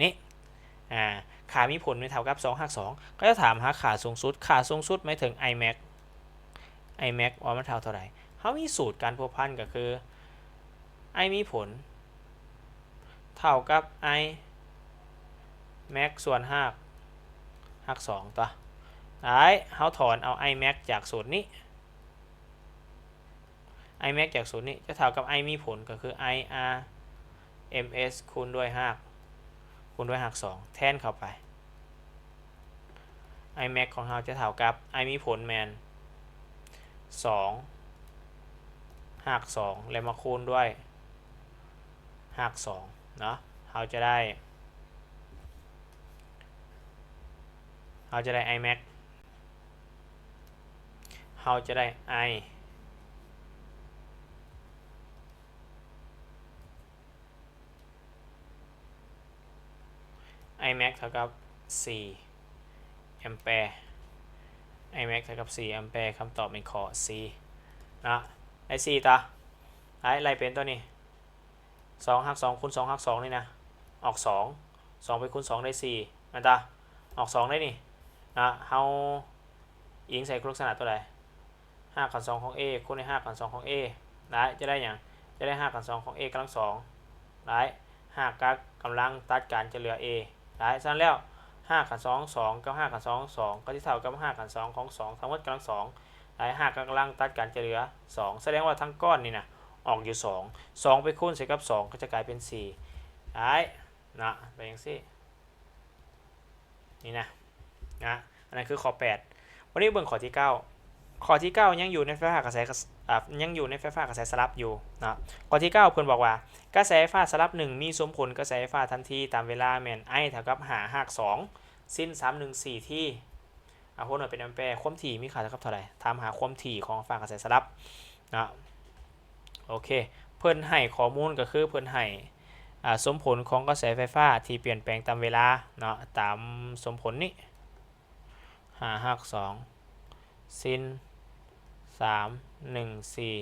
ນີ້ ອາ ຄ່າມີຜົນແມ່ນເທົ່າກັບສອງຮາກສອງ ກໍຈະຖາມຫາຄ່າສູງສຸດ. ຄ່າສູງສຸດໝາຍເຖິງ I max I max ວ່າມັນເທົ່າເທົ່າໃດ? ເຮົາມີສູດການພົວພັນກໍຄື I ມີຜົນເທົ່າກັບ I max ສ່ວນຮາກ ຮາກສອງຕົວະ. ໄດ້ ເຮົາຖອນເອົາ I max ຈາກສູດນີ້ I max ຈາກສູດນີ້ຈະເທົ່າກັບ I ມີຜົນ ກໍຄື I R M S ຄູນດ້ວຍຮາກ ຄູນດ້ວຍຮາກສອງ ແທນເຂົ້າໄປ. I max ຂອງເຮົາຈະເທົ່າກັບ I ມີຜົນແມ່ນສອງ ຮາກສອງ ແລະ ມາຄູນດ້ວຍຮາກສອງເນາະ. ເຮົາຈະໄດ້ ເຮົາຈະໄດ້ I max ເຮົາຈະໄດ້ I I max ເທົ່າກັບສີ່ແອມແປ I max ເທົ່າກັບສີ່ແອມແປ. ຄຳຕອບແມ່ນຂໍ້ C ເນາະ ໄດ້ສີ່ຕົວະ. ໄລ່ ໄລ່ເປັນຕົວນີ້ ສອງຮາກສອງຄູນສອງຮາກສອງນີ້ນະ ອອກສອງ ສອງໄປຄູນສອງໄດ້ສີ່ ແມ່ນຕາ ອອກສອງໄດ້ນີ້ນະ. ເຮົາອີງໃສ່ຄຸນລັກສະນະຕົວໃດ? ຮາກຂັ້ນສອງຂອງ A ຄູນໃຫ້ຮາກຂັ້ນສອງຂອງ A ໄດ້ ຈະໄດ້ຫຍັງ? ຈະໄດ້ຮາກຂັ້ນສອງຂອງ A ກຳລັງສອງ ໄດ້ ຮາກກັບກຳລັງຕັດກັນຈະເຫຼືອ A ໄດ້. ສະນັ້ນແລ້ວ ຮາກຂັ້ນສອງຂອງສອງ ກັບຮາກຂັ້ນສອງຂອງສອງ ກໍຊິເທົ່າກັບຮາກຂັ້ນສອງຂອງສອງທັງໝົດກຳລັງສອງ ໄດ້ ຮາກກັບກຳລັງຕັດກັນຈະເຫຼືອສອງ ສະແດງວ່າທັງກ້ອນນີ້ນະ ອອກຢູ່ສອງ ສອງໄປຄູນໃສ່ກັບສອງ ກໍຈະກາຍເປັນສີ່ ໄດ້ນະ ເປັນຈັ່ງຊີ້ ນີ້ນະ ນະ ອັນນັ້ນຄືຂໍ້ແປດ. ວັນນີ້ເບິ່ງຂໍ້ທີເກົ້າ. ຂໍ້ທີເກົ້າຍັງຢູ່ໃນໄຟຟ້າກະແສ ອາ ຍັງຢູ່ໃນໄຟຟ້າກະແສສະຫຼັບຢູ່ນະ. ຂໍ້ທີເກົ້າເພິ່ນບອກວ່າ ກະແສໄຟຟ້າສະຫຼັບໜຶ່ງ ມີສົມຜົນກະແສໄຟຟ້າທັນທີຕາມເວລາແມ່ນ I ເທົ່າກັບຫ້າຮາກສອງ ຊິນ ສາມໜຶ່ງສີ່ T ອາ ຫົວໜ່ວຍເປັນແອມແປ. ຄວາມຖີ່ມີຄ່າເທົ່າກັບເທົ່າໃດ? ຖາມຫາຄວາມຖີ່ຂອງໄຟຟ້າກະແສສະຫຼັບເນາະ. ໂອເຄ ເພິ່ນໃຫ້ຂໍ້ມູນກໍຄືເພິ່ນໃຫ້ ອາ ສົມຜົນຂອງກະແສໄຟຟ້າທີ່ປ່ຽນແປງຕາມເວລາເນາະ ຕາມສົມຜົນນີ້ ຫ້າຮາກສອງ ຊິນ ສາມໜຶ່ງສີ່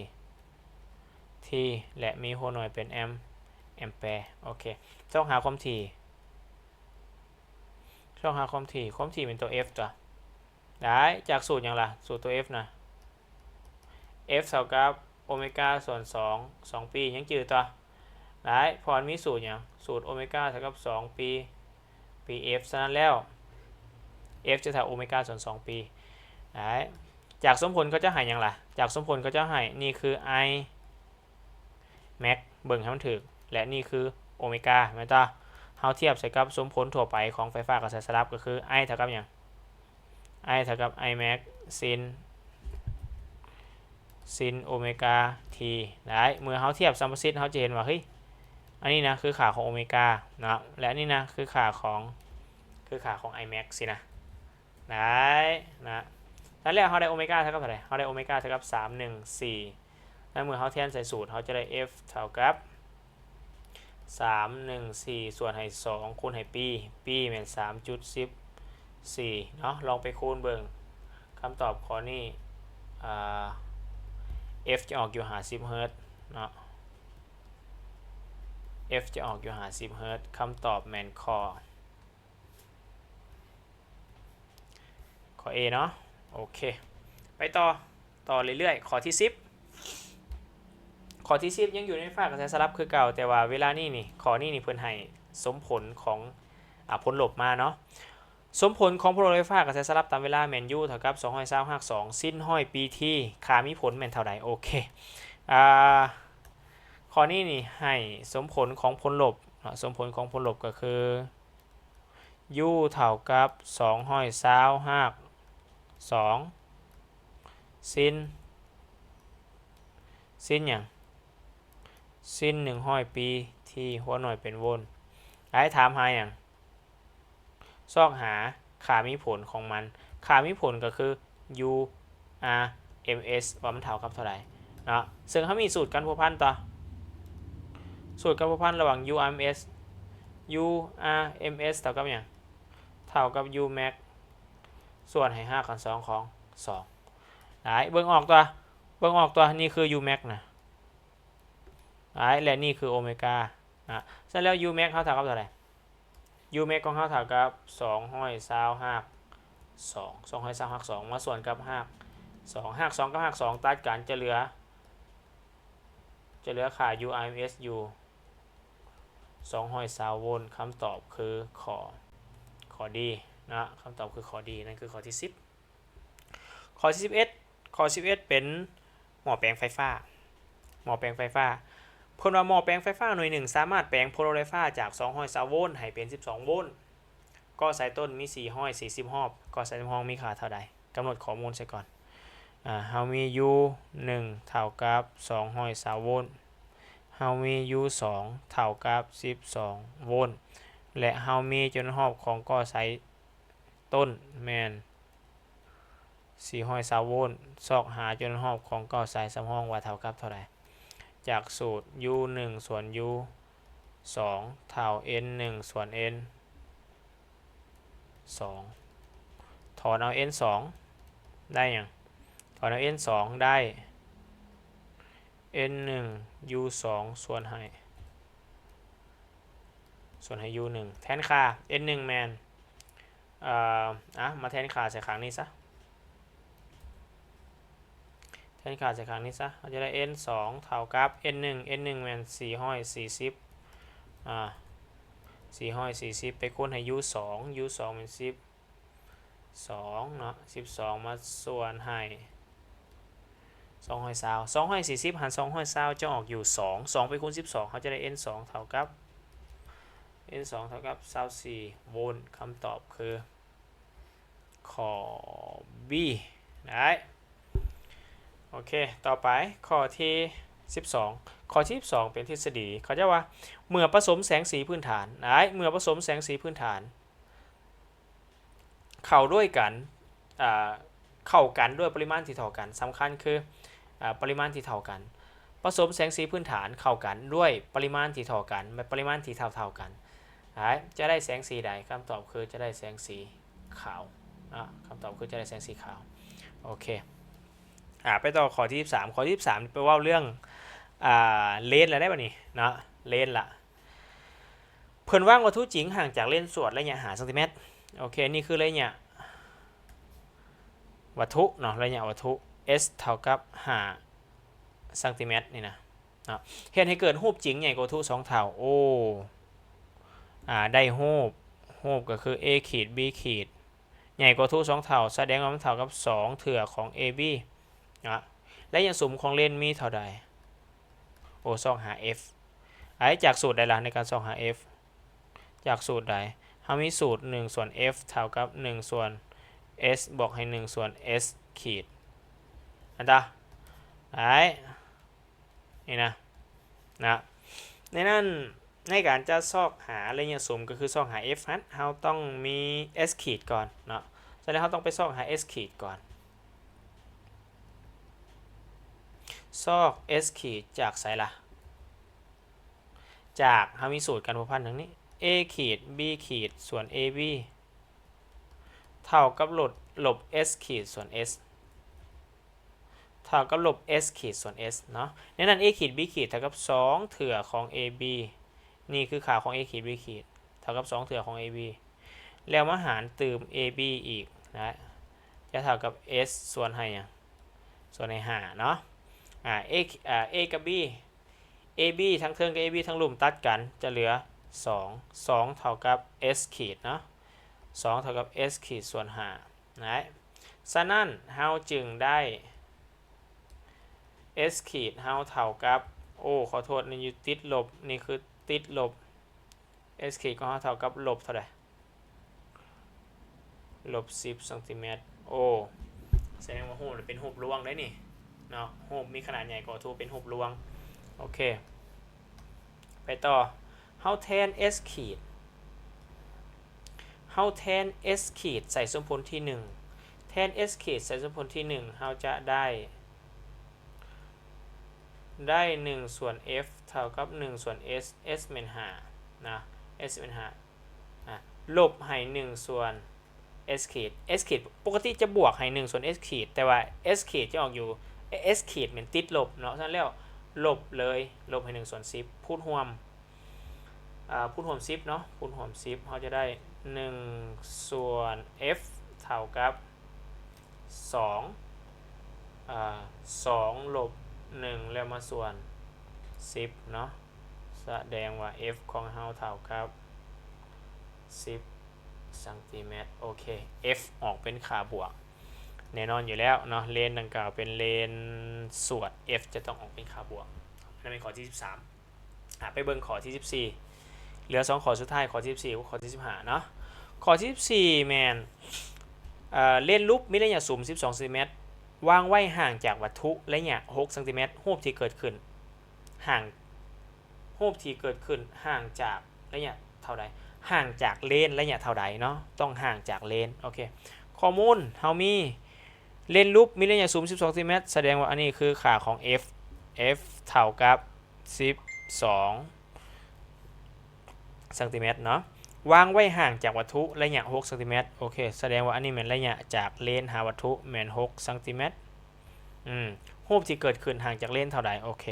T ແລະ ມີຫົວໜ່ວຍເປັນແອມ ແອມແປ. ໂອເຄ ຊອກຫາຄວາມຖີ່ ຊອກຫາຄວາມຖີ່ ຄວາມຖີ່ເປັນຕົວ F ຕົວະ ໄດ້ ຈາກສູດຫຍັງລະ? ສູດຕົວ F ນະ F ເທົ່າກັບໂອເມກາສ່ວນສອງ ສອງປີ ຍັງຈື່ຕົວະ. ໄດ້ ເພາະມັນມີສູດຫຍັງ? ສູດໂອເມກາເທົ່າກັບສອງປີ ປີ F ສະນັ້ນແລ້ວ F ຈະເທົ່າໂອເມກາສ່ວນສອງປີ ໄດ້. ຈາກສົມຜົນເຂົາເຈົ້າໃຫ້ຫຍັງລະ? ຈາກສົມຜົນເຂົາເຈົ້າໃຫ້ ນີ້ຄື I max ເບິ່ງໃຫ້ມັນຖືກ ແລະ ນີ້ຄືໂອເມກາ ແມ່ນຕາ? ເຮົາທຽບໃສ່ກັບສົມຜົນທົ່ວໄປຂອງໄຟຟ້າກະແສສະຫຼັບ ກໍຄື I ເທົ່າກັບຫຍັງ? I ເທົ່າກັບ I max sin sin ໂອເມກາ T ໄດ້. ເມື່ອເຮົາທຽບສຳປະສິດ ເຮົາຈະເຫັນວ່າ ເຮີ້ຍ ອັນນີ້ນະຄືຄ່າຂອງໂອເມກາເນາະ ແລະ ອັນນີ້ນະຄືຄ່າຂອງ ຄືຄ່າຂອງ I max ຊີ້ນະ ໄດ້ນະ. ນັ້ນແລ້ວເຮົາໄດ້ໂອເມກາເທົ່າກັບເທົ່າໃດ? ເຮົາໄດ້ໂອເມກາເທົ່າກັບສາມໜຶ່ງສີ່ ແລ້ວເມື່ອເຮົາແທນໃສ່ສູດ ເຮົາຈະໄດ້ F ເທົ່າກັບ ສາມໜຶ່ງສີ່ ສ່ວນໃຫ້ສອງ ຄູນໃຫ້ປີ ປີແມ່ນສາມຈຸດສິບສີ່ເນາະ. ລອງໄປຄູນເບິ່ງ ຄຳຕອບຂໍ້ນີ້ ອ່າ F ຈະອອກຢູ່ຫ້າສິບເຮີດເນາະ F ຈະອອກຢູ່ຫ້າສິບເຮີດ. ຄຳຕອບແມ່ນຂໍ້ ຂໍ້ A ເນາະ. ໂອເຄ ໄປຕໍ່ ຕໍ່ເລື້ອຍໆ ຂໍ້ທີສິບ ຂໍ້ທີສິບຍັງຢູ່ໃນໄຟຟ້າກະແສສະຫຼັບຄືເກົ່າ ແຕ່ວ່າເວລານີ້ນີ້ ຂໍ້ນີ້ນີ້ເພິ່ນໃຫ້ສົມຜົນຂອງ ອາ ຜົນລົບມາເນາະ. ສົມຜົນຂອງຜົນລົບໄຟຟ້າກະແສສະຫຼັບຕາມເວລາແມ່ນ U ເທົ່າກັບສອງຮ້ອຍຊາວຮາກສອງ sin ຮ້ອຍປີ T ຄ່າມີຜົນແມ່ນເທົ່າໃດ? ໂອເຄ ອາ ຂໍ້ນີ້ນີ້ໃຫ້ສົມຜົນຂອງຜົນລົບເນາະ ສົມຜົນຂອງຜົນລົບກໍຄື U ເທົ່າກັບສອງຮ້ອຍຊາວຮາກສອງ sin sin ຫຍັງ? sin ໜຶ່ງຮ້ອຍປີ T ຫົວໜ່ວຍເປັນໂວນ. ໄດ້ ຖາມຫາຫຍັງ? ຊອກຫາຄ່າມີຜົນຂອງມັນ. ຄ່າມີຜົນກໍຄື U R M S ວ່າມັນເທົ່າກັບເທົ່າໃດເນາະ. ເຊິ່ງເຮົາມີສູດການພົວພັນຕົວະ ສູດການພົວພັນລະຫວ່າງ U R M S U R M S ເທົ່າກັບຫຍັງ? ເທົ່າກັບ U max ສ່ວນໃຫ້ຮາກຂັ້ນສອງຂອງສອງ. ໄດ້ ເບິ່ງອອກຕົວະ ເບິ່ງອອກຕົວະ ນີ້ຄື U max ນະ ໄດ້ ແລະ ນີ້ຄືໂອເມການະ. ສະນັ້ນແລ້ວ U max ເຮົາເທົ່າກັບເທົ່າໃດ? U max ຂອງເຮົາເທົ່າກັບສອງຮ້ອຍຊາວຮາກສອງ ສອງຮ້ອຍຊາວຮາກສອງ ມາສ່ວນກັບຮາກສອງ ຮາກສອງກັບຮາກສອງຕັດກັນ ຈະເຫຼືອ ຈະເຫຼືອຄ່າ U R M S ຢູ່ສອງຮ້ອຍຊາວໂວນ. ຄຳຕອບຄືຂໍ້ ຂໍ້ D ເນາະ ຄຳຕອບຄືຂໍ້ D ນັ້ນຄືຂໍ້ທີສິບ. ຂໍ້ທີສິບເອັດ ຂໍ້ສິບເອັດເປັນໝໍ້ແປງໄຟຟ້າ ໝໍ້ແປງໄຟຟ້າ. ເພິ່ນວ່າໝໍ້ແປງໄຟຟ້າໜ່ວຍໜຶ່ງສາມາດແປງພົນລົບໄຟຟ້າຈາກສອງຮ້ອຍຊາວໂວນໃຫ້ເປັນສິບສອງໂວນ. ກໍໃສ່ຕົ້ນມີສີ່ຮ້ອຍສີ່ສິບຮອບ ກໍໃສ່ສຳຮອງມີຄ່າເທົ່າໃດ? ກຳນົດຂໍ້ມູນໃສ່ກ່ອນ. ອາ ເຮົາມີ U ໜຶ່ງເທົ່າກັບສອງຮ້ອຍຊາວໂວນ ເຮົາມີ U ສອງເທົ່າກັບສິບສອງໂວນ ແລະ ເຮົາມີຈຳນວນຮອບຂອງກໍໃສ່ຕົ້ນແມ່ນສີ່ຮ້ອຍຊາວໂວນ. ຊອກຫາຈຳນວນຮອບຂອງກໍໃສ່ສຳຮອງວ່າເທົ່າກັບເທົ່າໃດ? ຈາກສູດ U ໜຶ່ງສ່ວນ U ສອງເທົ່າ N ໜຶ່ງສ່ວນ N ສອງ ຖອນເອົາ N ສອງ ໄດ້ຫຍັງ? ຖອນເອົາ N ສອງ ໄດ້ N ໜຶ່ງ U ສອງ ສ່ວນໃຫ້ ສ່ວນໃຫ້ U ໜຶ່ງ ແທນຄ່າ N ໜຶ່ງແມ່ນ ເອີ ອາ ມາແທນຄ່າໃສ່ຂ້າງນີ້ຊະ ແທນຄ່າໃສ່ຂ້າງນີ້ຊະ ເຮົາຈະໄດ້ N ສອງເທົ່າກັບ N ໜຶ່ງ N ໜຶ່ງແມ່ນສີ່ຮ້ອຍສີ່ສິບ ອາ ສີ່ຮ້ອຍສີ່ສິບ ໄປຄູນໃຫ້ U ສອງ U ສອງແມ່ນສິບສອງເນາະ ສິບສອງມາສ່ວນໃຫ້ສອງຮ້ອຍຊາວ ສອງຮ້ອຍສີ່ສິບຫານສອງຮ້ອຍຊາວຈະອອກຢູ່ສອງ ສອງໄປຄູນສິບສອງ ເຮົາຈະໄດ້ N ສອງເທົ່າກັບ N ສອງເທົ່າກັບຊາວສີ່ໂວນ. ຄຳຕອບຄື ຂໍ້ B ໄດ້. ໂອເຄ ຕໍ່ໄປຂໍ້ທີສິບສອງ ຂໍ້ທີສິບສອງເປັນທິດສະດີ ເຂົາເຈົ້າວ່າ ເມື່ອປະສົມແສງສີພື້ນຖານ ໄດ້ ເມື່ອປະສົມແສງສີພື້ນຖານ ເຂົ້າດ້ວຍກັນ ເຂົ້າກັນດ້ວຍປະລິມານທີ່ເທົ່າກັນ ສຳຄັນຄື ອາ ປະລິມານທີ່ເທົ່າກັນ ປະສົມແສງສີພື້ນຖານເຂົ້າກັນດ້ວຍປະລິມານທີ່ເທົ່າກັນ ແລະ ປະລິມານທີ່ເທົ່າໆກັນ ຈະໄດ້ແສງສີໃດ? ຄຳຕອບຄືຈະໄດ້ແສງສີຂາວເນາະ ຄຳຕອບຄືຈະໄດ້ແສງສີຂາວ. ໂອເຄ ອາ ໄປຕໍ່ຂໍ້ທີສິບສາມ ຂໍ້ທີສິບສາມໄປເວົ້າເລື່ອງ ອາ ເລນແລ້ວໄດ໋ບັດນີ້ເນາະ ເລນລະ. ເພິ່ນວາງວັດຖຸຈິງຫ່າງຈາກເລນສວດໄລຍະຫ້າຊັງຕີແມັດ. ໂອເຄ ນີ້ຄືໄລຍະວັດຖຸເນາະ ໄລຍະວັດຖຸ S ເທົ່າກັບຫ້າຊັງຕີແມັດນີ້ນະ ເນາະ ເຮັດໃຫ້ເກີດຮູບຈິງໃຫຍ່ກວ່າວັດຖຸສອງເທົ່າ. ໂອ້ ອາ ໄດ້ຮູບ ຮູບກໍຄື A ຂີດ B ຂີດ ໃຫຍ່ກວ່າວັດຖຸສອງເທົ່າ ສະແດງວ່າມັນເທົ່າກັບສອງເທື່ອຂອງ AB ເນາະ. ໄລຍະສຸມຂອງເລນມີເທົ່າໃດ? ໂອ້ ຊອກຫາ F ໄອ້ ຈາກສູດໃດລະ ໃນການຊອກຫາ F? ຈາກສູດໃດ? ເຮົາມີສູດ ໜຶ່ງສ່ວນ F ເທົ່າກັບ ໜຶ່ງສ່ວນ S ບວກໃຫ້ ໜຶ່ງສ່ວນ S ຂີດ ອັນຕາ ໄດ້ ນີ້ນະ ນະ ໃນນັ້ນ ໃນການຈະຊອກຫາໄລຍະສຸມ ກໍຄືຊອກຫາ F ຫັ້ນ ເຮົາຕ້ອງມີ S ຂີດກ່ອນເນາະ. ສະນັ້ນເຮົາຕ້ອງໄປຊອກຫາ S ຂີດກ່ອນ. ຊອກ S ຂີດຈາກໃສລະ? ຈາກເຮົາມີສູດການພົວພັນດັ່ງນີ້ A ຂີດ B ຂີດ ສ່ວນ AB ເທົ່າກັບລົບ ລົບ S ຂີດ ສ່ວນ S ເທົ່າກັບລົບ S ຂີດ ສ່ວນ S ເນາະ. ໃນນັ້ນ A ຂີດ B ຂີດ ເທົ່າກັບສອງເທື່ອຂອງ AB ນີ້ຄືຄ່າຂອງ A ຂີດ B ຂີດ ເທົ່າກັບສອງເທື່ອຂອງ AB ແລ້ວມາຫານຕື່ມ AB ອີກນະ ຈະເທົ່າກັບ S ສ່ວນໃຫ້ຫຍັງ? ສ່ວນໃຫ້ຫ້າເນາະ. ອາ A ອາ A ກັບ B AB ທັງເທິງກັບ AB ທັງລຸ່ມຕັດກັນ ຈະເຫຼືອສອງ ສອງເທົ່າກັບ S ຂີດເນາະ ສອງເທົ່າກັບ S ຂີດ ສ່ວນຫ້ານະ. ສະນັ້ນເຮົາຈຶ່ງໄດ້ S ຂີດເຮົາເທົ່າກັບ ໂອ້ ຂໍໂທດ ນີ້ຢູ່ຕິດລົບ ນີ້ຄືຕິດລົບ S ຂີດຂອງເຮົາເທົ່າກັບລົບເທົ່າໃດ? ລົບສິບຊັງຕີແມັດ. ໂອ້ ສະແດງວ່າຮູບເປັນຮູບລວງໄດ໋ນີ້ເນາະ ຮູບມີຂະໜາດໃຫຍ່ກວ່າວັດຖຸ ເປັນຮູບລວງ. ໂອເຄ ໄປຕໍ່ ເຮົາແທນ S ຂີດ ເຮົາແທນ S ຂີດໃສ່ສົມຜົນທີໜຶ່ງ ແທນ S ຂີດໃສ່ສົມຜົນທີໜຶ່ງ ເຮົາຈະໄດ້ ໄດ້ໜຶ່ງສ່ວນ F ເທົ່າກັບໜຶ່ງສ່ວນ S S ແມ່ນຫ້ານະ S ແມ່ນຫ້າ ອາ ລົບໃຫ້ໜຶ່ງສ່ວນ S ຂີດ S ຂີດ ປົກກະຕິຈະບວກໃຫ້ໜຶ່ງສ່ວນ S ຂີດ ແຕ່ວ່າ S ຂີດຈະອອກຢູ່ S ຂີດແມ່ນຕິດລົບເນາະ. ສະນັ້ນແລ້ວລົບເລີຍ ລົບໃຫ້ໜຶ່ງສ່ວນສິບ ພູດຮ່ວມ ອາ ພູດຮ່ວມສິບເນາະ ພູດຮ່ວມສິບ ເຮົາຈະໄດ້ໜຶ່ງສ່ວນ F ເທົ່າກັບສອງ ອາ ສອງລົບໜຶ່ງ ແລ້ວມາສ່ວນສິບເນາະ. ສະແດງວ່າ F ຂອງເຮົາເທົ່າກັບສິບຊັງຕີແມັດ. ໂອເຄ F ອອກເປັນຄ່າບວກ ແນ່ນອນຢູ່ແລ້ວເນາະ ເລນດັ່ງກ່າວເປັນເລນສວດ F ຈະຕ້ອງອອກເປັນຄ່າບວກ. ນັ້ນແມ່ນຂໍ້ທີສິບສາມ. ອາ ໄປເບິ່ງຂໍ້ທີສິບສີ່ ເຫຼືອສອງຂໍ້ສຸດທ້າຍ ຂໍ້ທີສິບສີ່ກັບຂໍ້ທີສິບຫ້າເນາະ. ຂໍ້ທີສິບສີ່ແມ່ນ ເອີ ເລນລູບມີໄລຍະສຸມສິບສອງຊັງຕີແມັດ ວາງໄວ້ຫ່າງຈາກວັດຖຸໄລຍະຫົກຊັງຕີແມັດ ຮູບທີ່ເກີດຂຶ້ນຫ່າງ ຮູບທີ່ເກີດຂຶ້ນຫ່າງຈາກໄລຍະເທົ່າໃດ? ຫ່າງຈາກເລນໄລຍະເທົ່າໃດເນາະ? ຕ້ອງຫ່າງຈາກເລນ. ໂອເຄ ຂໍ້ມູນເຮົາມີເລນລູບມີໄລຍະສຸມສິບສອງຊັງຕີແມັດ ສະແດງວ່າອັນນີ້ຄືຄ່າຂອງ F F ເທົ່າກັບສິບສອງຊັງຕີແມັດເນາະ ວາງໄວ້ຫ່າງຈາກວັດຖຸໄລຍະຫົກຊັງຕີແມັດ. ໂອເຄ ສະແດງວ່າອັນນີ້ແມ່ນໄລຍະຈາກເລນຫາວັດຖຸແມ່ນຫົກຊັງຕີແມັດ. ອືມ ຮູບທີ່ເກີດຂຶ້ນຫ່າງຈາກເລນເທົ່າໃດ? ໂອເຄ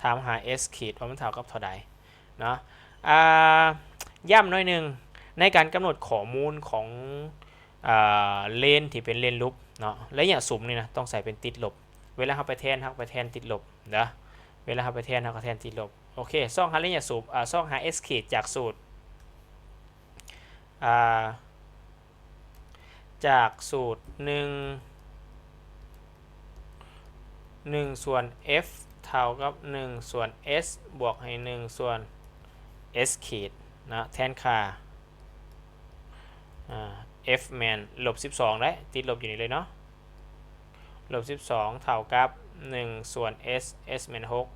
ຖາມຫາ S ຂີດວ່າມັນເທົ່າກັບເທົ່າໃດເນາະ. ອາ ຢ້ຳໜ້ອຍໜຶ່ງ ໃນການກຳນົດຂໍ້ມູນຂອງ ອາ ເລນທີ່ເປັນເລນລູບເນາະ ໄລຍະສຸມນີ້ນະ ຕ້ອງໃສ່ເປັນຕິດລົບ. ເວລາເຮົາໄປແທນ ເຮົາກໍໄປແທນຕິດລົບເດີ ເວລາເຮົາໄປແທນ ເຮົາກໍແທນຕິດລົບ. ໂອເຄ ຊອກຫາໄລຍະສຸມ ອາ ຊອກຫາ S ຂີດຈາກສູດ ອາ ຈາກສູດໜຶ່ງ ໜຶ່ງສ່ວນ F ເທົ່າກັບໜຶ່ງສ່ວນ S ບວກໃຫ້ໜຶ່ງສ່ວນ S ຂີດເນາະ ແທນຄ່າ ອາ F ແມ່ນລົບສິບສອງໄດ໋ ຕິດລົບຢູ່ນີ້ເລີຍເນາະ ລົບສິບສອງເທົ່າກັບໜຶ່ງສ່ວນ S S ແມ່ນຫົກ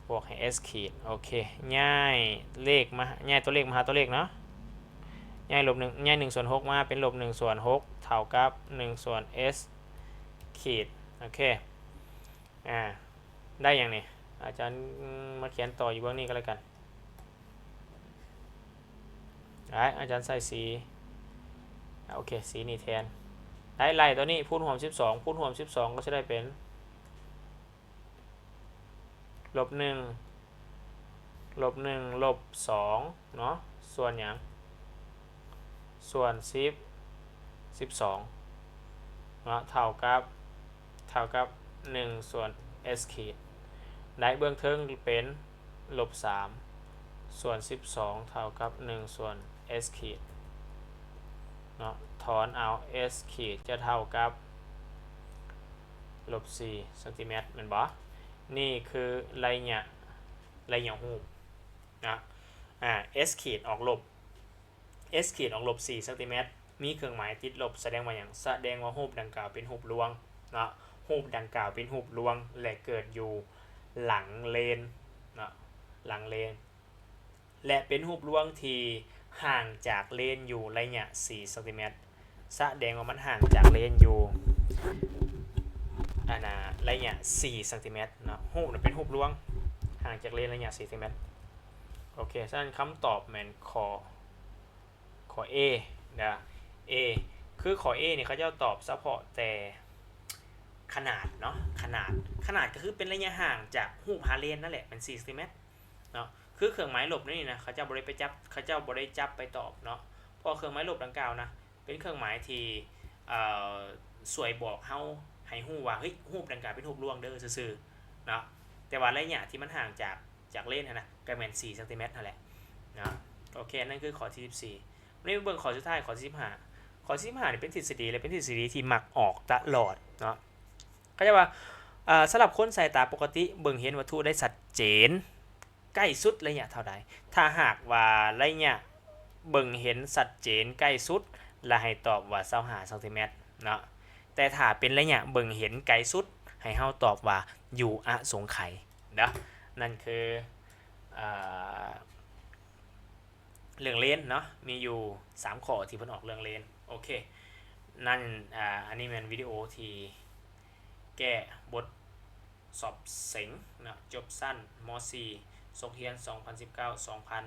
ບວກໃຫ້ S ຂີດ. ໂອເຄ ຍ້າຍເລກມາ ຍ້າຍຕົວເລກມາຫາຕົວເລກເນາະ ຍ້າຍລົບໜຶ່ງ ຍ້າຍໜຶ່ງສ່ວນຫົກມາເປັນລົບໜຶ່ງສ່ວນຫົກ ເທົ່າກັບໜຶ່ງສ່ວນ S ຂີດ. ໂອເຄ ອາ ໄດ້ຫຍັງນີ້? ອາຈານມາຂຽນຕໍ່ຢູ່ເບື້ອງນີ້ກໍແລ້ວກັນ. ອາ ອາຈານໃສ່ສີ ອາ ໂອເຄ ສີນີ້ແທນ ໄດ້ໄລ່ຕົວນີ້ ພູນຮ່ວມສິບສອງ ຄູນຮ່ວມສິບສອງ ກໍຈະໄດ້ເປັນ ລົບໜຶ່ງ ລົບໜຶ່ງ ລົບສອງເນາະ ສ່ວນຫຍັງ? ສ່ວນສິບ ສິບສອງເນາະ ເທົ່າກັບ ເທົ່າກັບໜຶ່ງສ່ວນ S ຂີດ ໄດ້ເບື້ອງເທິງເປັນລົບສາມ ສ່ວນສິບສອງເທົ່າກັບໜຶ່ງສ່ວນ S ຂີດເນາະ ຖອນເອົາ S ຂີດຈະເທົ່າກັບລົບສີ່ຊັງຕີແມັດແມ່ນບໍ່? ນີ້ຄືໄລຍະ ໄລຍະຮູບເນາະ ອາ S ຂີດອອກລົບ S ຂີດອອກລົບສີ່ຊັງຕີແມັດ ມີເຄື່ອງໝາຍຕິດລົບ ສະແດງວ່າຫຍັງ? ສະແດງວ່າຮູບດັ່ງກ່າວເປັນຮູບລວງເນາະ ຮູບດັ່ງກ່າວເປັນຮູບລວງ ແລະ ເກີດຢູ່ຫຼັງເລນເນາະ ຫຼັງເລນ ແລະ ເປັນຮູບລວງທີ່ຫ່າງຈາກເລນຢູ່ໄລຍະສີ່ຊັງຕີແມັດ ສະແດງວ່າມັນຫ່າງຈາກເລນຢູ່ ອັນນາ ໄລຍະສີ່ຊັງຕີແມັດເນາະ ຮູບນະເປັນຮູບລວງ ຫ່າງຈາກເລນໄລຍະສີ່ຊັງຕີແມັດ. ໂອເຄ ສະນັ້ນຄຳຕອບແມ່ນຂໍ້ ຂໍ້ A ເດີ A ຄືຂໍ້ A ນີ້ເຂົາເຈົ້າຕອບສະເພາະແຕ່ຂະໜາດເນາະ ຂະໜາດ ຂະໜາດກໍຄືເປັນໄລຍະຫ່າງຈາກຮູບຫາເລນນັ້ນແຫຼະ ແມ່ນສີ່ຊັງຕີແມັດເນາະ ຄືເຄື່ອງໝາຍລົບນີ້ນະ ເຂົາເຈົ້າບໍ່ໄດ້ໄປຈັບ ເຂົາເຈົ້າບໍ່ໄດ້ຈັບໄປຕອບເນາະ ເພາະເຄື່ອງໝາຍລົບດັ່ງກ່າວນະ ເປັນເຄື່ອງໝາຍທີ່ ເອີ ຊ່ວຍບອກເຮົາໃຫ້ຮູ້ວ່າ ເຮີ້ຍ ຮູບດັ່ງກ່າວເປັນຮູບລວງເດີ ຊື່ໆເນາະ ແຕ່ວ່າໄລຍະທີ່ມັນຫ່າງຈາກ ຈາກເລນຫັ້ນນະ ກໍແມ່ນສີ່ຊັງຕີແມັດຫັ້ນແຫຼະເນາະ. ໂອເຄ ນັ້ນຄືຂໍ້ທີສິບສີ່ ມາເບິ່ງຂໍ້ສຸດທ້າຍ ຂໍ້ທີສິບຫ້າ ຂໍ້ທີສິບຫ້ານີ້ເປັນທິດສະດີ ແລະ ເປັນທິດສະດີທີ່ມັກອອກຕະຫຼອດເນາະ ເຂົາເຈົ້າວ່າ ເອີ ສຳລັບຄົນສາຍຕາປົກກະຕິເບິ່ງເຫັນວັດຖຸໄດ້ຊັດເຈນ ໃກ້ສຸດໄລຍະເທົ່າໃດ? ຖ້າຫາກວ່າໄລຍະເບິ່ງເຫັນຊັດເຈນໃກ້ສຸດ ລະໃຫ້ຕອບວ່າຊາວຫ້າຊັງຕີແມັດເນາະ ແຕ່ຖ້າເປັນໄລຍະເບິ່ງເຫັນໄກສຸດ ໃຫ້ເຮົາຕອບວ່າຢູ່ອະສົງໄຂເນາະ. ນັ້ນຄື ເອີ ເລື່ອງເລນເນາະ ມີຢູ່ສາມຂໍ້ທີ່ເພິ່ນອອກເລື່ອງເລນ. ໂອເຄ ນັ້ນ ອາ ອັນນີ້ແມ່ນວິດີໂອທີ່ແກ້ບົດ ສອບເສັງເນາະ ຈົບຊັ້ນ ມໍສີ່ ສົກຮຽນ ສອງພັນສິບເກົ້າ ສອງພັນ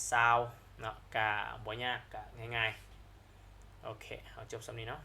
ຊາວເນາະ ກະບໍ່ຍາກ ກະງ່າຍໆ. ໂອເຄ ເຮົາຈົບສ່ຳນີ້ເນາະ.